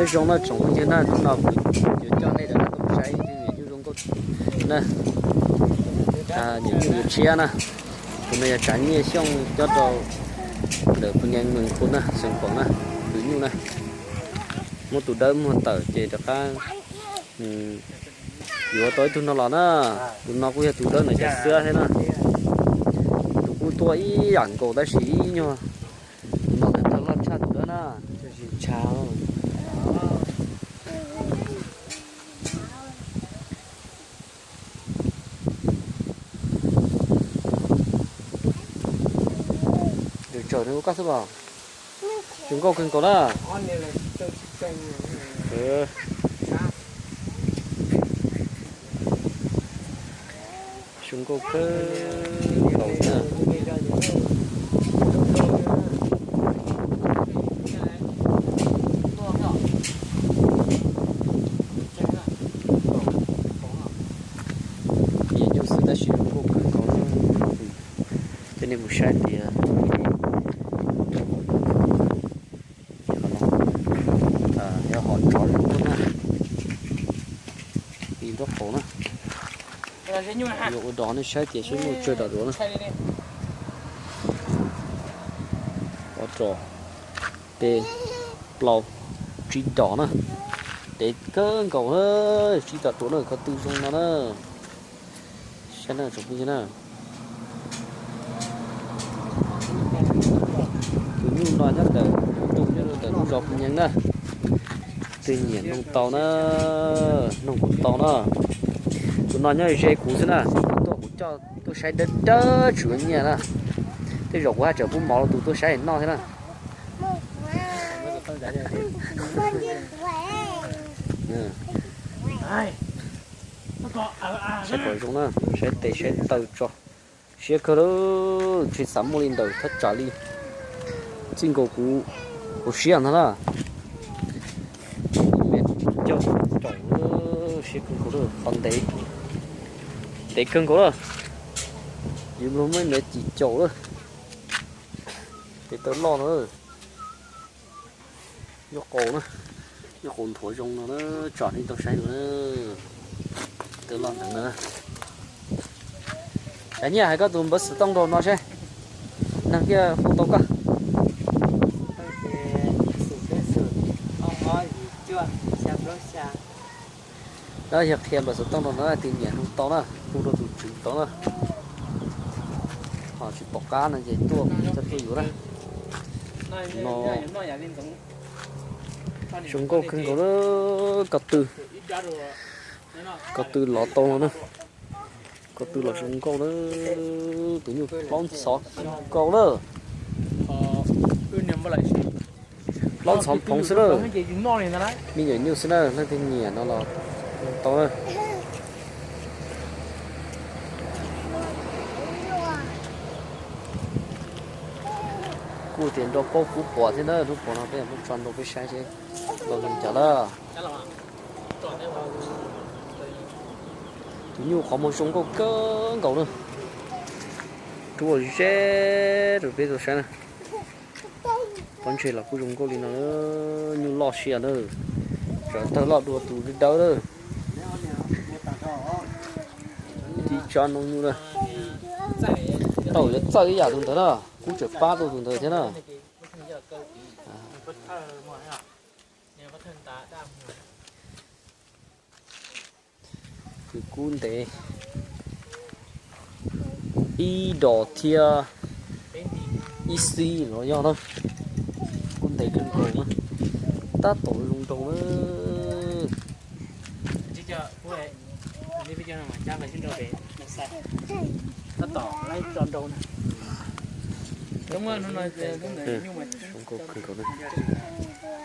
Nyob zoo na tsoom phooj ywg na, hnub no kuv yuav coj nej rov qab tuaj saib tus nyuam nyuj zoo nkauj na, nyuam nyuj yuav tshiab na. Tus no yog tsav nyiaj Xyooj cob rau ntawm phu nyees Mees Khu na, Xeev Khuam na, tus nyuj na. Muab tus dawb muag tawm ces rov qab yuav tau ib tug no los na. Tus no kuj yog tus dawb ntawm cov xwab thiab na. Tus kuj tuaj ib yam nkaus tab sis ib nyuag tus no ntawm tawg loj tshaj tus dawb na. Tus tsawg nws ua koj xwb los? Zoo nkauj kawg nkaus na. Zoo nkauj kawg nkaus na. Nyuam nyuj xwb tab sis zoo nkauj kawg nkaus na. Coj nej mus saib tias ho tsov zoo na, i nraub qaum na. Yuav ua dos nej saib tias seb muaj tsawg dos duav na. Ob dos, peb, plaub, tsib dos na. Dev kawg nkaus na, tsib dos duav na, ko tw zoo no na. Saib na tsoom phooj ywg na. Tus nyuj no nyob ntawm, tus nyuj ntawm lub zos Phu Nyees na. Twg nyiam noog tau na, noog kuv tau na. Tus no nyob ze kuv xwb na, tuaj kuv coj tuaj saib dawb dawb tsis ua nyiaj na. Tej zaum kuv haj tseem pub mov rau tus tuaj saib noj thiab na. Saib kom zoo na, saib tes saib taw tso. Siab kawg lawm, tsis xav muaj li ntawd thaj tsam li. Txij nkaus kuv, kuv siab ntag na. Ib mev caum caum, siab kawg nkaus lawm, qhov ntev, ntev kawg nkaus lawm. Yus mloog muaj ib mev cim caum lawm. Tes taw loj no. Nyuj qaus na, nyuj qaus nthuav zoo no na, tsom nej tau saib no na. Twb loj ntawd na. Sav nyiaj hais koj tus npawb xov tooj rau no seb, neeg thiaj hu tau koj. Yog qhia npawb xov tooj rau no, tus nyiam hu tau na, hu rau tus tswv tau na. Ho tsis pom qab no ces tuaj, txhob tuaj yuav na. No zoo nkauj kawg nkaus na, ko tw, ko tw los tau no na. Ko tw los zoo nkauj na, tus nyuj plaub ntxhov kawg nkaus na. Plaub ntxhov phoov xwb na. Me nyuam nyuj xwb na, leej twg nyiam no los tau na. Kuj tias nrau paub kub puas thiab na, lub puas no peb muab tso nrau peb saib seb nrau zoo cas lawm. Tus nyuj qhov muag zoo nkauj kawg nkaus na. Rub ze rau peb tau saib na. Pob ntseg los kuj zoo nkauj li no, nyuj loj siab na. Tsam tawg loj dua tus dawb dawb na. Tib tsob noob nyuj na. Tau yuav txawj ib yam tus ntawd na, kub tseem pab tau tus ntawd thiab na. Tus kub ntev ib dos thiab ib xib los yog na. Kub ntev kawg nkaus na, tab tom zoo nraug na. Tab tom laib tso nrau na. Zoo nkauj kawg nkaus na.